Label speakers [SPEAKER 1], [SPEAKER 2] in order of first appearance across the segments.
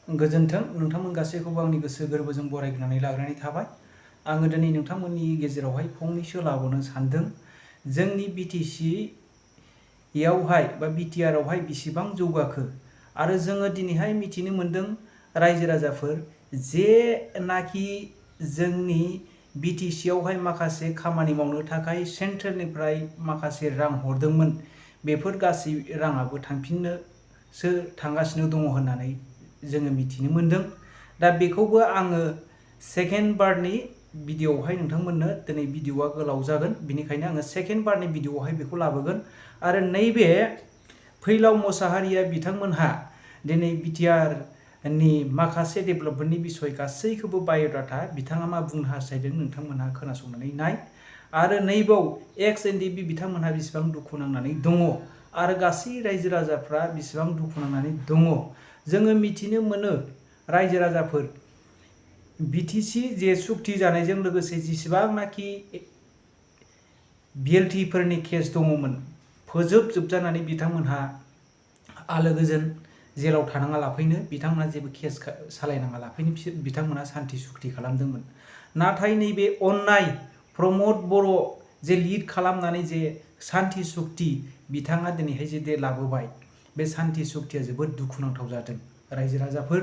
[SPEAKER 1] गोजोन्थों नोंथांमोन गासैखौबो आंनि गोसो गोरबोजों बरायनानै लाग्रोनाय थाबाय। आङो दिनै नोंथांमोननि गेजेरावहाय फंनैसो लाबावनो सानदों। जोंनि बिटिसि यावहाय बा बिटिआर आवहाय बेसेबां जौगाखो आरो जोङो दिनैहाय मिथिनो मोन्दों रायजो राजाफोर जेनाखि जोंनि बिटिसि आवहाय माखासे खामानि मावनो थाखाय सेन्ट्रेलनिफ्राय माखासे रां हरदोंमोन, बेफोर गासै राङाबो थांफिननोसो थांगासिनो दङ होननानै जोङो मिथिनो मोन्दों। दा बेखौबो आङो सेकेन्ड बारनि भिडिअ'आवहाय नोंथांमोननो दिनै भिडिअ'आ गोलाव जागोन, बेनिखायनो आङो सेकेन्ड बारनि भिडिअ'आवहाय बेखौ लाबोगोन। आरो नैबे फैलाव मोसाहारिया बिथांमोनहा दिनै बिटिआरनि माखासे डेभेलपमेन्टनि बिसय गासैखौबो बाय'डाटा बिथाङा मा बुंनो हास्थायदों नोंथांमोनहा खोनासंनानै नाय। आरो नैबाव एक्स एनडिपि बिथांमोनहा बेसेबां दुखु नांनानै दङ आरो गासै रायजो राजाफ्रा बेसेबां दुखु नांनानै दङ। जोङो मिथिनो मोनो रायजो राजाफोर बिटिसि जे सुक्ति जानायजों लोगोसे जेसेबांनाखि बिएलटिफोरनि केस दङमोन फोजोबजोबजानानै बिथांमोनहा आलो गोजोन जेलाव थानाङा लाफैनो, बिथांमोनहा जेबो केस सालायनाङा लाफैनो बिथांमोनहा सान्थि सुक्ति खालामदोंमोन। नाथाय नैबे अन्नाय प्रमद बर' जे लिड खालामनानै जे सान्थि सुक्ति बिथाङा दिनैहाय जे लाबोबाय, बे सान्थि सुक्तिया जोबोद दुखुनांथाव जादों रायजो राजाफोर।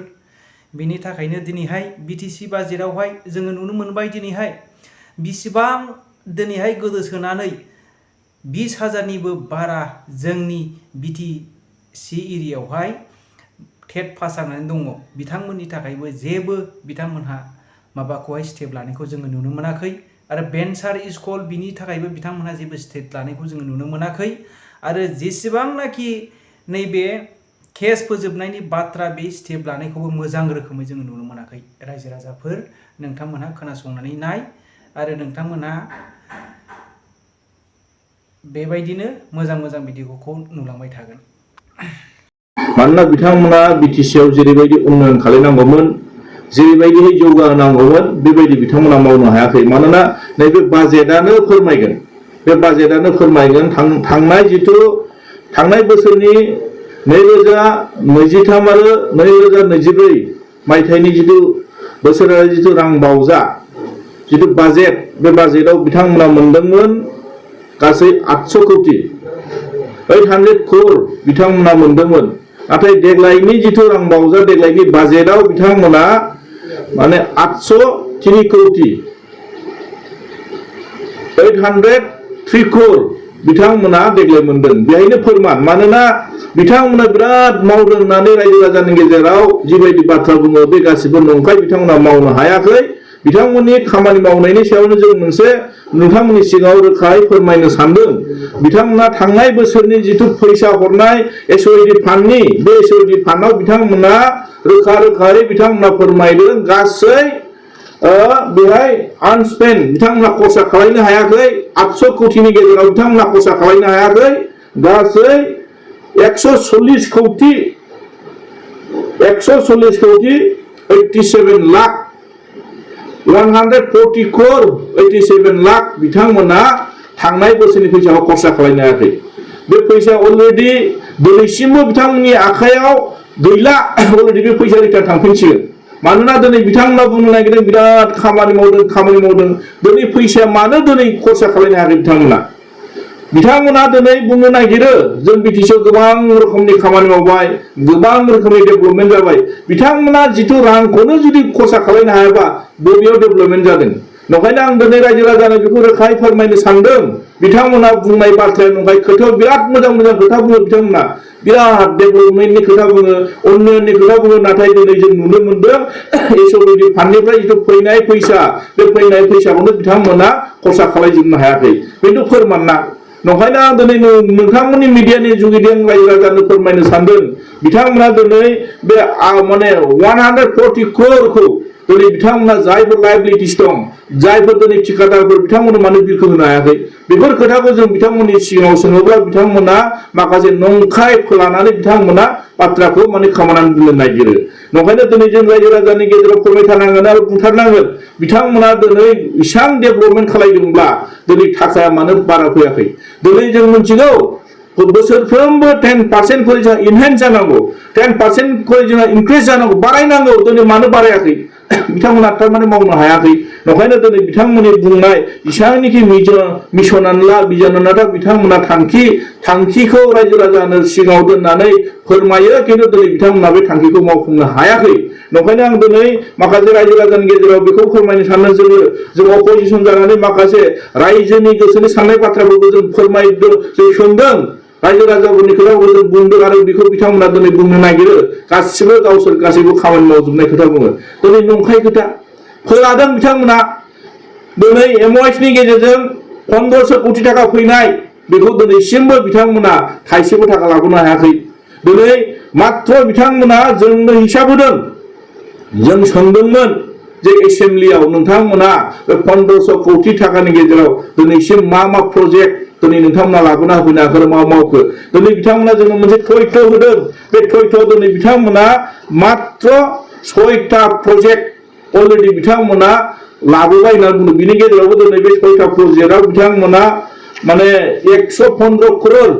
[SPEAKER 1] बेनि थाखायनो दिनैहाय बिटिसि बाजेटआवहाय जोङो नुनो मोनबाय दिनैहाय बिसिबां दिनैहाय गोदोसोनानै 20,000निबो बारा जोंनि बिटिसि एरियायावहाय टेट पास जानानै दङ। बिथांमोननि थाखायबो जेबो बिथांमोनहा माबाखौहाय स्टेप लानायखौ जोङो नुनो मोनाखै। आरो भेन्सार स्कुल बिनि थाखायबो बिथांमोनहा जेबो स्टेप लानायखौ जोङो नुनो मोनाखै। आरो जेसेबांनाखि नैबे केस फोजोबनायनि बाथ्रा बे स्टेप लानायखौबो मोजां रोखोमै जोङो नुनो मोनाखै। रायजो राजाफोर नोंथांमोनहा खोनासंनानै नाय आरो नोंथांमोनहा बेबायदिनो मोजां मोजां भिडिअखौ नुलांबाय थागोन।
[SPEAKER 2] मानोना बिथांमोना बिटिसिआव जेरैबायदि उन्नयन खालामनांगौमोन, जेरैबायदिहाय जौगाहोनांगौमोन, बेबायदि बिथांमोना मावनो हायाखै। मानोना नैबे बाजेटआनो फोरमायगोन, बे बाजेटआनो फोरमायगोन थांनाय बोसोरनि 2023 आरो 2024 मायथाइनि जिथु बोसोरारि जिथु रां बावजा जिथु बाजेट, बे बाजेटआव बिथांमोना मोनदोंमोन गासै 800 कौटि 800 crore बिथांमोना मोनदोंमोन। नाथाय देग्लायनि जिथु रां बावजा देग्लायनि बाजेटआव बिथांमोना माने 803 कौटि 803 crore बिथांमोना देग्लाय मोनदों। बेहायनो फोरमान, मानोना बिथांमोना बिराद मावदों होननानै रायजो राजानि गेजेराव जिबायदि बाथ्रा बुङो बे गासिबो नंखाय। बिथांमोना मावनो हायाखै। बिथांमोननि खामानि मावनायनि सायावनो जों मोनसे नोंथांमोननि सिगाङाव रोखायै फोरमायनो सानदों। बिथांमोना थांनाय बोसोरनि जिथु फैसा हरनाय एसओइडि फान्डनि, बे एसओइडि फान्डआव बिथांमोना रोखायै बिथांमोना फोरमायदों गासै बेहाय आनस्पेन्ड बिथांमोना खरसा खालामनो हायाखै। 800 कौटिनि गेजेराव बिथांमोना खरसा खालामनो हायाखै। गासै 140 कौटि 87 लाख 140 crore 87 लाख बिथांमोना थांनाय बोसोरनि फैसाखौ खरसा खालामनो हायाखै। बे फैसा अलरेडि दिनैसिमबो बिथांमोननि आखायाव गैला। अलरेडि बे फैसा रिटार्न थांफिनसिगोन। मानोना दिनै बिथांमोना बुंनो नागिरदों बिराद खामानि मावदों। दिनै फैसाया मानो दिनै खरसा खालामनो हायाखै बिथांमोना दिनै बुंनो नागिरो जों बिटिसिआव गोबां रोखोमनि खामानि मावबाय, गोबां रोखोमनि डेभेलपमेन्ट जाबाय। बिथांमोना जिथु रांखौनो जुदि खरसा खालामनो हायाबा बबेयाव डेभेलपमेन्ट जादों? नंखायनो आं दिनै रायजो राजानो बेखौ रोखायै फोरमायनो सानदों। बिथांमोना बुंनाय बाथ्राया नंखाय। खोथायाव बिराद मोजां खोथा बुङो बिथांमोना, बिराद डेभेलपमेन्टनि खोथा बुङो, उन्नयननि खोथा बुङो। नाथाय दिनै जों नुनो मोनदों एसओइडि फान्डनिफ्राय जिथु फैनाय फैसा, बे फैनाय फैसाखौनो बिथांमोना खरसा खालामजोबनो हायाखै। बेथ' फोरमान ना? नंखायनो आं दिनै नोंथांमोननि मिडियानि जुगिदि आं रायजो राजानो फोरमायनो सानदों। बिथांमोना दिनै बे माने 140 crore दिनै बिथांमोना जायफोर लाइबिलिटिस दं, जायफोर दिनै ठिकादारफोर, बिथांमोननो मानो बिलखौ होनो हायाखै? बेफोर खोथाखौ जों बिथांमोननि सिगाङाव सोङोब्ला बिथांमोना माखासे नंखाय फोलानानै बिथांमोना बाथ्राखौ माने खोमानानै दोननो नागिरो। नंखायनो दिनै जों रायजो राजानि गेजेराव फोरमायथारनांगोन आरो बुंथारनांगोन बिथांमोना दिनै इसां डेभेलपमेन्ट खालामदोंब्ला दिनै थाखाया मानो बारा फैयाखै? दिनै जों मिथिगौ बोसोरफ्रोमबो 10% করে जोंहा इनहेन्स जानांगौ 10% করে जोंहा इनक्रिज जानांगौ बारायनांगौ दिनै मानो बारायाखै बिथांमोना थारमाने मावनो हायाखै नंखायनो दिनै बिथांमोननि बुंनाय इसांनिखि मिशनानो ला बिजनानो ला बिथांमोना थांखिखौ रायजो राजानो सिगाङाव दोननानै फोरमायो खिन्थु दिनै बिथांमोना बे थांखिखौ मावफुंनो हायाखै नंखायनो आं दिनै माखासे रायजो राजानि गेजेराव बेखौ फोरमायनो सानो जों अपोजिसन जानानै माखासे रायजोनि गोसोनि साननाय बाथ्राफोरखौ जों फोरमायदों जों सोंदों रायजो राजाफोरनि खोथाखौ जों बुंदों आरो बेखौ बिथांमोना दिनै बुंनो नागिरो गासिबो गावसोर गासैबो खामानि मावजोबनाय खोथा बुङो दिनै नंखाय खोथा फोलादों बिथांमोना दिनै एमअएसनि गेजेरजों 1500 कोटी टाका फैनाय बेखौ दिनैसिमबो बिथांमोना थाइसेबो थाखा लाबोनो हायाखै दिनै मात्र बिथांमोना जोंनो हिसाब होदों जों सोंदोंमोन जे एसेम्बलियाव नोंथांमोना बे 1500 कोटी टाकानि गेजेराव दिनैसिम मा प्रजेक्ट दिनै नोंथांमोना लाबोना होफैनाखै मा मावखो दिनै बिथांमोना जोंनो मोनसे थयथ होदों बे थयथआव दिनै बिथांमोना मात्र 6टा प्रजेक्ट अलरेडि बिथांमोना लाबोबाय होनना बुंदों बिनि गेजेरावबो दिनै बे 6टा प्रजेक्टआव बिथांमोना माने 115 करोड़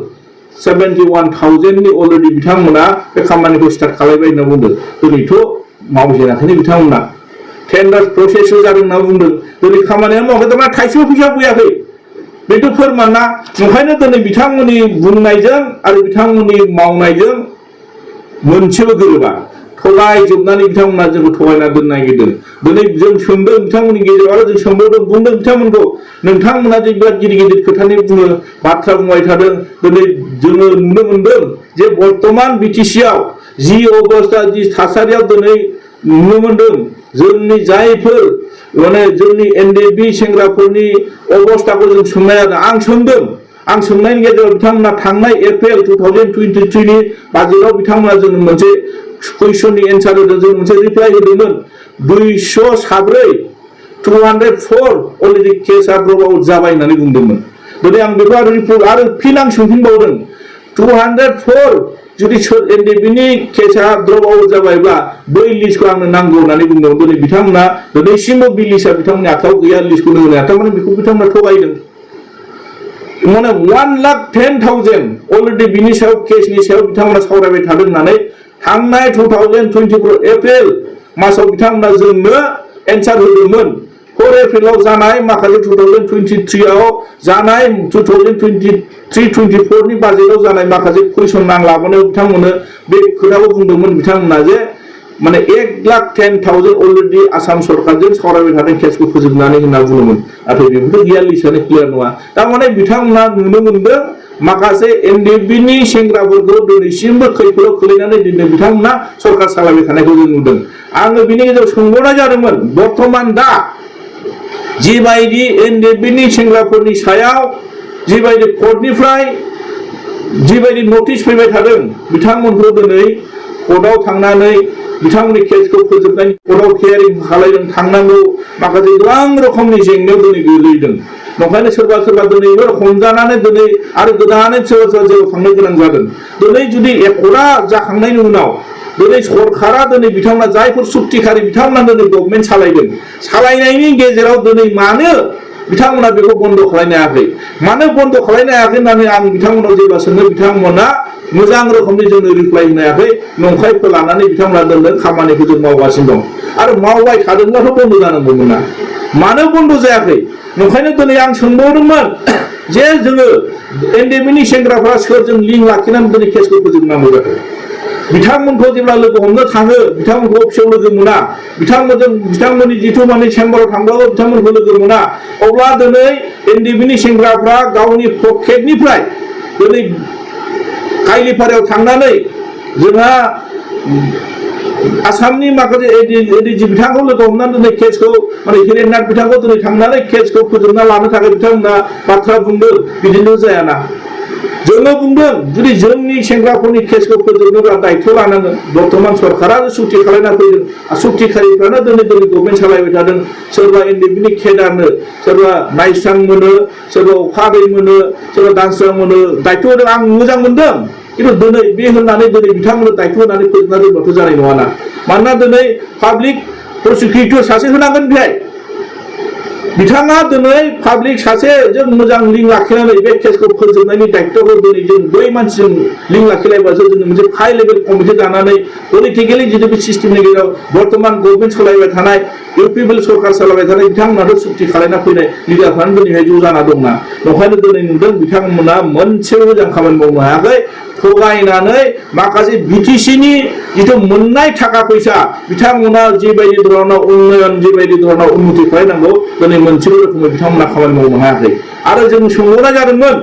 [SPEAKER 2] 71,000 नि अलरेडि बिथांमोना बे खामानिखौ स्टार्ट खालामबाय होनना बुंदों दिनैथ' मावजेनाखैनो बिथांमोना टेन्डार प्रसेस जादों होनना बुंदों दिनै खामानियानो मावाखै थारमाने थाइसेबो फैसा फैयाखै बेथ' फोरमाना ओंखायनो दिनै बिथांमोननि बुंनायजों आरो बिथांमोननि मावनायजों मोनसेबो गोरोबा थगायजोबनानै बिथांमोना जोंखौ थगायना दोननो नागिरदों दिनै जों सोंदों बिथांमोननि गेजेराव आरो जों सोंबावदों बुंदों बिथांमोनखौ नोंथांमोना जे बिराद गिदिर गिदिर खोथानि बुङो बाथ्रा बुंबाय थादों दिनै जोङो नुनो मोनदों जे बर्तमान बिटिसिआव जि अबस्था जि थासारियाव दिनै नुनो मोनदों जोंनि जायफोर माने जोंनि एनडिएफबि सेंग्राफोरनि अबस्थाखौ जों सोंनाय जादों आं सोंनायनि गेजेराव बिथांमोना थांनाय एप्रिल 2023 नि बाजेटआव बिथांमोना जों मोनसे कुइसननि एन्सार होदों जों मोनसे रिप्लाइ होदोंमोन 204 अलरेडि केसआ ड्रप आउट जाबाय होननानै बुंदोंमोन दिनै आं बेखौ आरो फिन आं सोंफिनबावदों 204 जुदि एनडिएफबिनि केसआ ड्रप आउट जाबायब्ला बै लिस्टखौ आंनो नांगौ होननानै बुंदों दिनै बिथांमोना दिनैसिमबो बि लिस्टआ बिथांमोननि आखायाव गैया लिस्टखौ होनो हाया थारमाने बेखौ बिथांमोना थगायदों माने 1,10,000 अलरेडि बिनि सायाव केसनि सायाव बिथांमोना सावरायबाय थादों होननानै थांनाय 2024 एप्रिल मासाव बिथांमोना जोंनो एन्सार होदोंमोन 4 एप्रिलाव जानाय माखासे 2023 आव जानाय 2023-24 नि बाजेटआव जानाय माखासे कुइसन आं लाबोनायाव बिथांमोननो बे खोथाखौ बुंदोंमोन बिथांमोना जे माने 1,10,000 अलरेडि आसाम सरकारजों सावरायबाय थानाय केसखौ फोजोबनानै होनना बुङोमोन नाथाय बेफोरथ' गैया लिस्टआनो क्लियार नङा थारमाने बिथांमोना नुनो मोनदों माखासे एनडिएफबिनि सेंग्राफोरखौ दिनैसिमबो खैफोदाव खोलैनानै दिनै बिथांमोना सरकार सालायबाय थानायखौ जों नुदों आङो बिनि गेजेराव सोंबावनाय जादोंमोन बर्तमान दा जिबायदि एनडिएफबिनि सेंग्राफोरनि सायाव जिबायदि कर्टनिफ्राय जिबायदि नटिस फैबाय थादों बिथांमोनखौ दिनै कर्टआव थांनानै बिथांमोननि केसखौ फोजोबनायनि कर्टआव हियारिं खालामदों थांनांगौ माखासे गोबां रोखोमनि जेंनायाव दिनै गोग्लैदों नंखायनो सोरबा दिनैबो हमजानानै दिनै आरो गोदानै सोरबा जेराव थांनो गोनां जादों दिनै जुदि एकरा जाखांनायनि उनाव दिनै सरकारा दिनै बिथांमोना जायफोर सुक्तिखारि बिथांमोना दिनै गभर्नमेन्ट सालायदों सालायनायनि गेजेराव दिनै मानो बिथांमोना बेखौ बन्द खालामनो हायाखै मानो बन्द खालामनो हायाखै होननानै आं बिथांमोनाव जेब्ला सोङो बिथांमोना मोजां रोखोमनि जोंनो रिप्लाइ होनो हायाखै नंखाय फोलानानै बिथांमोना दोनदों खामानिखौ जों मावगासिनो दं आरो मावबाय थादोंब्लाथ' बन्द जानांगौमोन ना मानो बन्द जायाखै नंखायनो दिनै आं सोंबावदोंमोन जे जोङो एनडिएफबिनि सेंग्राफोरा सोरजों लिंक लाखिनानै दिनै केसखौ फोजोबनांगौ जाखो बिथांमोनखौ जेब्ला लोगो हमनो थाङो बिथांमोनखौ अफिसाव लोगो मोना बिथांमोननि जिथु माने चेम्बाराव थांब्लाबो बिथांमोनखौ लोगो मोना अब्ला दिनै एनडिएफबिनि सेंग्राफ्रा गावनि पकेटनिफ्राय दिनै काइलिपारायाव थांनानै जोंहा आसामनि माखासे एडिजि बिथांखौ लोगो हमनानै दिनै केसखौ माने हिरेननाथ बिथांखौ दिनै थांनानै केसखौ फोजोबना लानो थाखाय बिथांमोना बाथ्रा बुंदों बिदिनो जायाना जोङो बुंदों जुदि जोंनि सेंग्राफोरनि केसखौ फोजोबनोब्ला दायित्व लानांगोन बर्तमान सरकारा सुक्ति खालामना फैदों सुक्तिखारिफ्रानो दिनै गभर्नमेन्ट सालायबाय थादों सोरबा एनडिएफबिनि केडारनो सोरबा नायस्रां मोनो सोरबा अखादै मोनो सोरबा दानस्रां मोनो दायित्व होदों आं मोजां मोनदों खिन्थु दिनै बे होननानै दिनै बिथांमोननो दायित्व होनानै फोजोबना दोनबाथ' जानाय नङाना मानोना दिनै पाब्लिक प्रसिकिउटर सासे होनांगोन बेहाय बिथाङा दिनै पाब्लिक सासे जों मोजां लिंक लाखिनानै बे केसखौ फोजोबनायनि दायित्वखौ दिनै जों बै मानसिजों लिंक लाखिलायबासो जों मोनसे हाइ लेभेल कमिटि दानानै पलिटिकेलि जितु बे सिस्टेमनि गेजेराव बर्तमान गभर्नमेन्ट सालायबाय थानाय इउपिपिएल सरकार सालायबाय थानाय बिथांमोनाथ' सुक्ति खालायना फैनाय लिडारफ्रानो दिनैहाय ज' जाना दंना ओंखायनो दिनै नुदों बिथांमोना मोनसेबो मोजां खामानि मावनो हायाखै थगायनानै माखासे बिटिसिनि जितु मोननाय थाखा फैसा बिथांमोना जिबायदि धरनाव उन्नयन जिबायदि धरनाव उन्नति खालायनांगौ दिनै मोनसेबो रोखोमै बिथांमोना खामानि मावनो हायाखै आरो जों सोंहरनाय जादोंमोन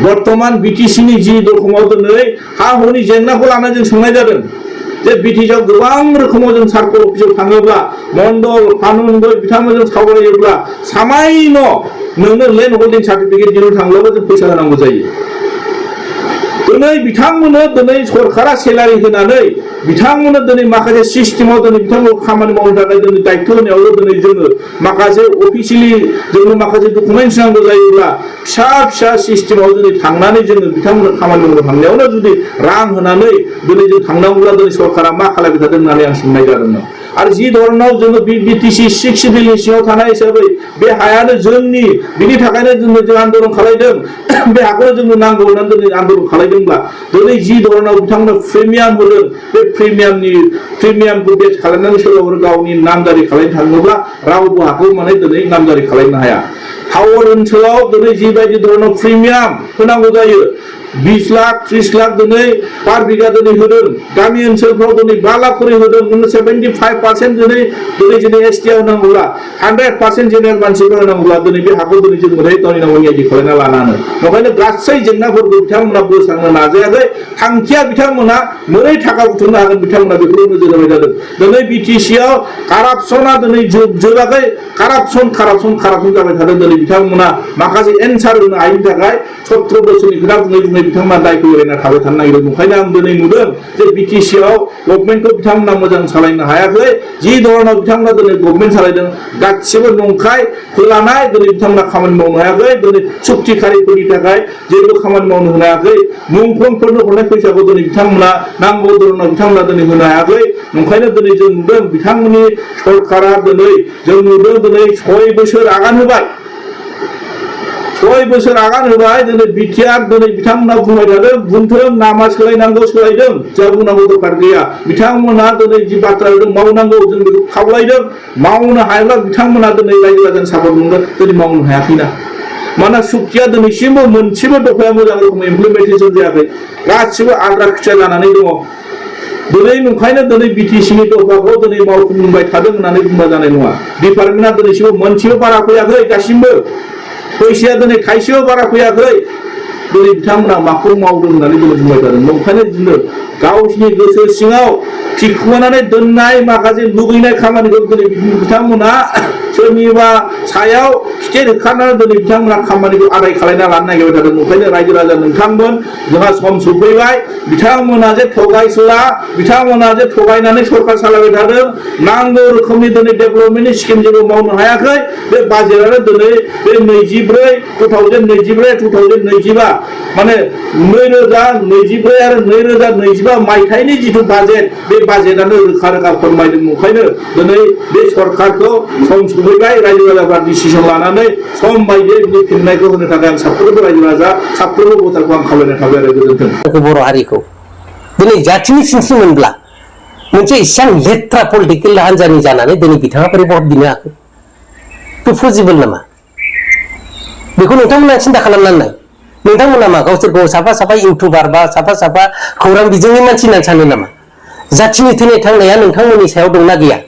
[SPEAKER 2] बर्तमान बिटिसिनि जि रोखोमाव दिनै हा हुनि जेंनाखौ लानानै जों सोंनाय जादों जे बिटिसिआव गोबां रोखोमाव जों सार्कल अफिसाव थाङोब्ला मण्डल कानुनगो बिथांमोनजों सावरायोब्ला सामायन' नोंनो लेन्ड हल्डिं सार्टिफिकेट दिनो थांब्लाबो जों फैसा होनांगौ जायो दिनै बिथांमोननो दिनै सरकारा सेलारि होनानै बिथांमोननो दिनै माखासे सिस्टेमाव दिनै बिथांमोनखौ खामानि मावनो थाखाय दिनै दायित्व होनायावल' दिनै जोङो माखासे अफिसियेलि जोंनो माखासे डकुमेन्टस नांगौ जायोब्ला फिसा फिसा सिस्टेमाव दिनै थांनानै जोङो बिथांमोननो खामानि मावनो थांनायावनो जुदि रां होनानै दिनै जों थांनांगौब्ला दिनै सरकारा मा खालामबाय थादों होननानै आं सोंनाय जादोंमोन आरो जि धरनाव जोङो बिटिसि 6 सिडिउलनि सिङाव थानाय हिसाबै बे हायानो जोंनि बिनि थाखायनो जों आन्दोलन खालायदों बे हाखौनो जोंनो नांगौ होननानै दिनै आन्दोलन खालायदोंब्ला दिनै जि धरनाव बिथांमोना प्रिमियाम होदों बे प्रिमियामखौ बेच खालामनानै सोरबाफोर गावनि नामजारि खालामनो थाङोब्ला रावबो हाखौ माने दिनै नामजारि खालामनो हाया टाउन ओनसोलाव दिनै जिबायदि धरनाव प्रिमियाम होनांगौ जायो 20 लाख 30 लाख दिनै पार बिघा दिनै होदों गामि ओनसोलफ्राव दिनै 5 लाख खरि होदों 75% दिनै जोंनि एसटिआव होनांगौब्ला 100% जेनेरेल मानसिफोर होनांगौब्ला दिनै बे हाखौ दिनै जों मोनहै गावनि नामाव इयादि खालामना लानानै ओंखायनो गासै जेंनाफोरखौ बिथांमोना बोस्रांनो नाजायाखै थांखिया बिथांमोना मोरै थाखा बुथुमनो हागोन बिथांमोना बेखौ नोजोर होबाय जादों दिनै बिटिसिआव कारापसना दिनै जोबाखै कारापसन जाबाय थादों दिनै बिथांमोना माखासे एन्सार होनो हायिनि थाखाय 17 बोसोरनि खोथा बुङै बिथांमोना दायखौ एरायना थाबाय थानो नागिरदों ओंखायनो आं दिनै नुदों जे बिटिसिआव गभर्नमेन्टखौ बिथांमोना मोजां सालायनो हायाखै जि धरनाव बिथांमोना दिनै गभर्नमेन्ट सालायदों गासिबो नंखाय फोलानाय दिनै बिथांमोना खामानि मावनो हायाखै दिनै सुक्तिखारिफोरनि थाखाय जेबो खामानि मावनो होनो हायाखै मुंख्लंफोरनो हरनाय फैसाखौ दिनै बिथांमोना नांगौ धरनाव बिथांमोना दिनै होनो हायाखै ओंखायनो दिनै जों नुदों बिथांमोननि सरकारा दिनै जों नुदों दिनै 6 बोसोर आगान होबाय 6 बोसोर आगान होबाय दिनै बिटिआर दिनै बिथांमोना बुंबाय थादों बुंथों नामा सोलायनांगौ सोलायदों जा बुंनांगौ दरखार गैया बिथांमोना दिनै जि बाथ्रा होदों मावनांगौ जों बेखौ खावलायदों मावनो हायाब्ला बिथांमोना दिनै रायजो राजानि सापर्ट मोनगोन दिनै मावनो हायाखैना मानोना सुक्तिया दिनैसिमबो मोनसेबो दफाया मोजां रोखोमै इमप्लिमेन्टेसन जायाखै गासिबो आद्रा खिथिया जानानै दङ दिनै नंखायनो दिनै बिटिसिनि दफाखौ दिनै मावफुंबाय थादों होननानै बुंबा जानाय नङा डिपार्टमेन्टआ दिनैसिमबो मोनसेबो बारा फैयाखै दासिमबो फैसाया दिनै थाइसेबो बारा फैयाखै दिनै बिथांमोना माखौ मावदों होननानै दिनै बुंबाय थादों ओंखायनो दिनै गावसिनि गोसो सिङाव थिखोनानै दोननाय माखासे लुबैनाय खामानिखौ दिनै बिथांमोना सोरनिबा सायाव खिथेर होखारनानै दिनै बिथांमोना खामानिखौ आदाय खालायना लानो नागिरबाय थादों ओंखायनो रायजो राजा नोंथांमोन जोंहा सम सफैबाय बिथांमोना जे थगायसुला बिथांमोना जे थगायनानै सरकार सालायबाय थादों नांगौ रोखोमनि दिनै डेभेलपमेन्टनि स्किम जेबो मावनो हायाखै बे बाजेटआनो दिनै बे 2024 माने 2024 आरो 2025 मायथाइनि जिथु बाजेट बे बाजेटआनो रोखा रोखा फोरमायदों ओंखायनो दिनै बे सरकारखौ सम सफैबाय रायजो राजाफ्रा डिसिसन लानानै सम बायदियै बिनि फिननायखौ होनो थाखाय आं साफ्रोमबो रायजो राजा साफ्रोमबो भटारखौ आं खावलायनाय थाबाय आरो गोजोन्थों
[SPEAKER 3] बर' हारिखौ दिनै जाथिनि सिनस्रि मोनब्ला मोनसे इसां लेथ्रा पलिटिकेल हान्जानि जानानै दिनै बिथाङा बोरै भट बिनो हाखो बे पसिबोल नामा बेखौ नोंथांमोना सिन्था खालामनानै नोंथांमोना मा गावसोरखौ साफा साफा इउटुबार बा साफा साफा खौरां बिजोंनि मानसि होननानै सानो नामा जाथिनि थैनाय थांनाया नोंथांमोननि सायाव दंना गैया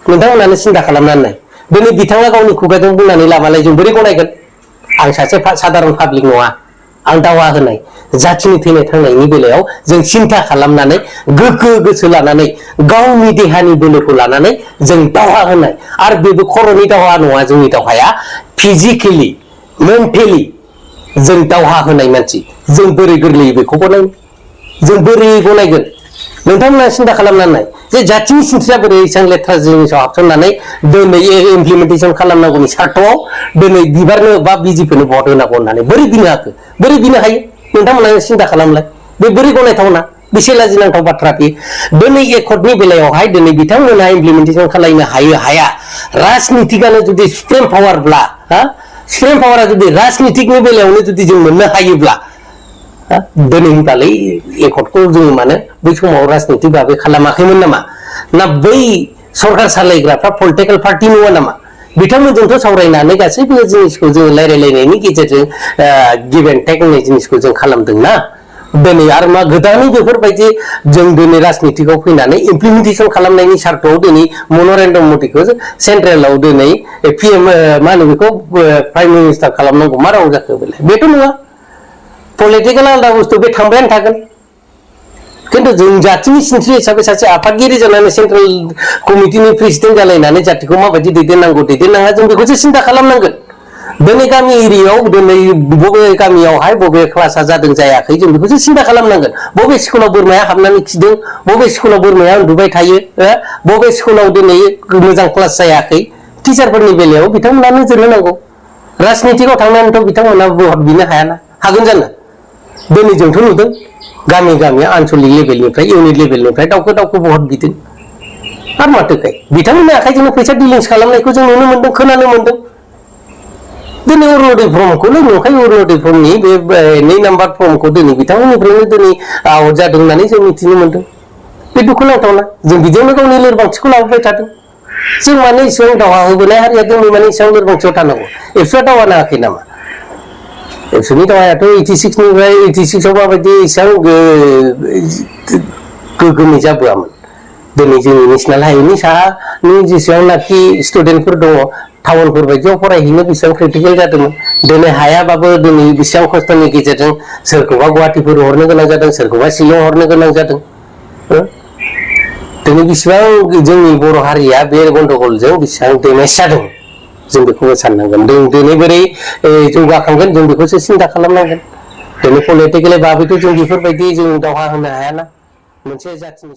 [SPEAKER 3] नोंथांमोनानो सिन्था खालामनानै दिनै बिथाङा गावनि खुगाजों बुंनानै लाबालाय जों बोरै गनायगोन आं सासे साधारन पाब्लिक नङा आं दावा होनाय जाथिनि थैनाय थांनायनि बेलायाव जों सिन्था खालामनानै गोग्गो गोसो लानानै गावनि देहानि बोलोखौ लानानै जों दावहा होनाय आरो बेबो खर'नि दावहा नङा जोंनि दावहाया फिजिकेलि मेन्टेलि जों दावहा होनाय मानसि जों बोरै गोरलैयै बेखौ गनायनो जों बोरै गनायगोन नोंथांमोना सिन्था खालामनानै जे जाथिनि सिनस्रिया बोरै एसेबां लेथ्रा जिनिसाव हाबसननानै दिनै इमप्लिमेन्टेसन खालामनांगौनि सार्थआव दिनै बिबारनो बा बिजेपिनो भट होनांगौ होननानै बोरै बिनो हाखो बोरै बिनो हायो नोंथांमोना सिन्था खालामलाय बे बोरै गनायथावना बेसे लाजिनांथाव बाथ्रा बे दिनै एकर्डनि बेलायावहाय दिनै बिथांमोनहा इमप्लिमेन्टेसन खालामनो हाया राजनितिकानो जुदि सुप्रिम पावारब्ला सुप्रिम पावारा जुदि राजनितिकनि बेलायावनो जुदि जों मोननो हायोब्ला दिनै होनबालाय एकर्डखौ जों मानो बै समाव राजनितिक भाबै खालामाखैमोन नामा ना बै सरकार सालायग्राफ्रा पलिटिकेल पार्टि नङा नामा बिथांमोनजोंथ' सावरायनानै गासैबो जिनिसखौ जों रायलायलायनायनि गेजेरजों गिभ एन्ड टेक होननाय जिनिसखौ जों खालामदोंना दिनै आरो मा गोदानै बेफोरबायदि जों दिनै राजनितिकआव फैनानै इमप्लिमेन्टेसन खालामनायनि सार्थआव दिनै नरेन्द्र मदिखौ सेन्ट्रेलाव दिनै PM मा होनो बेखौ प्राइम मिनिस्टार खालामनांगौ मा राव जाखो बेलाय बेथ' नङा पलिटिकेल आलादा बुस्थु बे थांबायानो थागोन किन्तु जों जातिनि सिनस्रि हिसाबै सासे आफादगिरि जानानै सेन्ट्रेल कमिटिनि प्रेसिडेन्ट जालायनानै जातिखौ माबायदि दैदेननांगौ दैदेननाङा जों बेखौसो सिन्था खालामनांगोन दिनै गामि एरियायाव दिनै बबे गामियावहाय बबे क्लासा जादों जायाखै जों बेखौसो सिन्था खालामनांगोन बबे स्कुलाव बोरमाया हाबनानै खिदों बबे स्कुलाव बोरमाया उन्दुबाय थायो बबे स्कुलाव दिनै मोजां क्लास जायाखै टिचारफोरनि बेलायाव बिथांमोना नोजोर होनांगौ राजनितिकआव थांनानैथ' बिथांमोना भट बिनो हायाना हागोन जानो दिनै जोंथ' नुदों गामि गामि आनसलिक लेभेलनिफ्राय इउनिट लेभेलनिफ्राय दावखो भट बिदों आरो माथोखाय बिथांमोननि आखाइजोंनो फैसा डिलिंस खालामनायखौ जों नुनो मोनदों खोनानो मोनदों दिनै अरुणोदय फर्मखौनो नंखाय अरुणोदय फर्मनि बे 2 नाम्बार फर्मखौ दिनै बिथांमोननिफ्रायनो दिनै आवट जादों होननानै जों मिथिनो मोनदों बे दुखुनांथावना जों बिदियावनो गावनि लोरबांथिखौ लाबोबाय थादों जों माने इसेबां दावहा होबोनाय हारिया दिनै माने इसेबां लोरबांथियाव थानांगौ एबसुआ दावहा नाङाखै नामा एबसुनि दावहायाथ' 86 निफ्राय 86 आव माबायदि इसेबां गोगोमै जाबोआमोन दिनै जोंनि नेसनेल हाइवेनि साहानि जेसेबांनाखि स्टुडेन्टफोर दङ टाउनफोर बायदियाव फरायहैनो बेसेबां क्रिटिकेल जादोंमोन दिनै हायाबाबो दिनै बेसेबां खस्थ'नि गेजेरजों सोरखौबा गुवाहाटिफोर हरनो गोनां जादों सोरखौबा शिलं हरनो गोनां जादों दिनै बेसेबां जोंनि बर' हारिया बे गन्डगलजों बेसेबां डेमेज जादों जों बेखौबो साननांगोन दिनै बोरै जौगाखांगोन जों बेखौसो सिन्था खालामनांगोन दिनै पलिटिकेलि भाबैथ' जों बेफोरबायदि जों दावहा होनो हायाना मोनसे जाथिनि